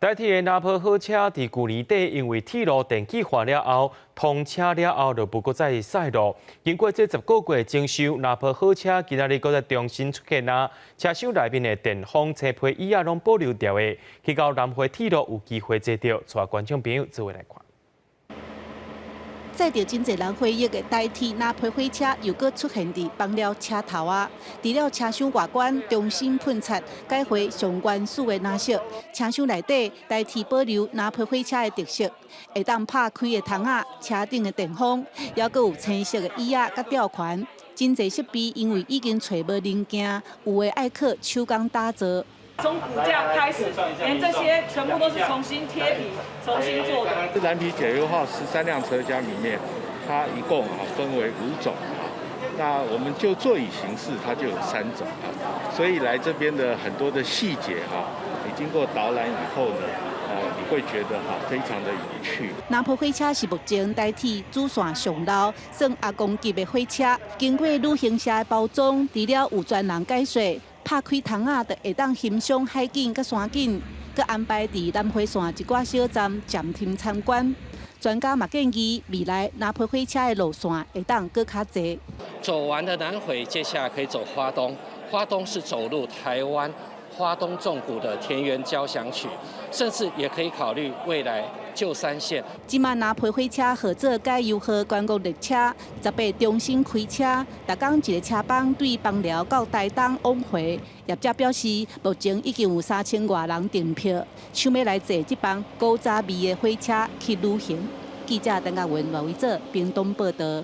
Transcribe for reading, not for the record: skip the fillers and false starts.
台鐵的南婆火車佇舊年底因為鐵路電氣化了後，通車了後就無閣再駛路。經過這10個月整修，南婆火車今仔日閣再重新出現啊！車廂內面的電風車皮椅仔攏保留著的，去到南迴鐵路有機會坐著，帶觀眾朋友做伙來看。載著真濟人回憶的台鐵藍皮火車又閣出現佇枋寮車頭仔！除了車廂外觀重新噴漆，改回上原始的藍色，車廂內底台鐵保留藍皮火車的特色，會當拍開的窗仔、車頂的電風，猶閣有青色的椅仔佮吊環。真濟設備因為已經揣無零件，有的愛靠手工打造。從骨架開始，連這些全部都是重新貼皮、重新做的。這藍皮解憂號13輛車廂裡面，它一共啊分為五種啊。那我們就座椅形式，它就有三種啊。所以來這邊的很多的細節哈，你經過導覽以後呢，你會覺得哈非常的有趣。藍皮火車是目前台鐵主線上老算阿公級的火車，經過旅行社的包裝，除了有專人解說，拍開窗仔就會當欣賞海景佮山景，閣安排佇南迴線一寡小站暫停參觀。專家嘛建議，未來藍皮火車的路線會當閣較濟。走完的南迴，接下來可以走花東。花東是走入台灣花東縱谷的田園交響曲，甚至也可以考慮未來舊山線。這馬藍皮火車號做解憂號觀光列車，18重新開車，逐工一個車班對枋寮到台東往回。業者表示，目前已經有3000外人訂票，想欲來坐這班古早味的火車去旅行。記者鄧家文、羅維哲屏東報道。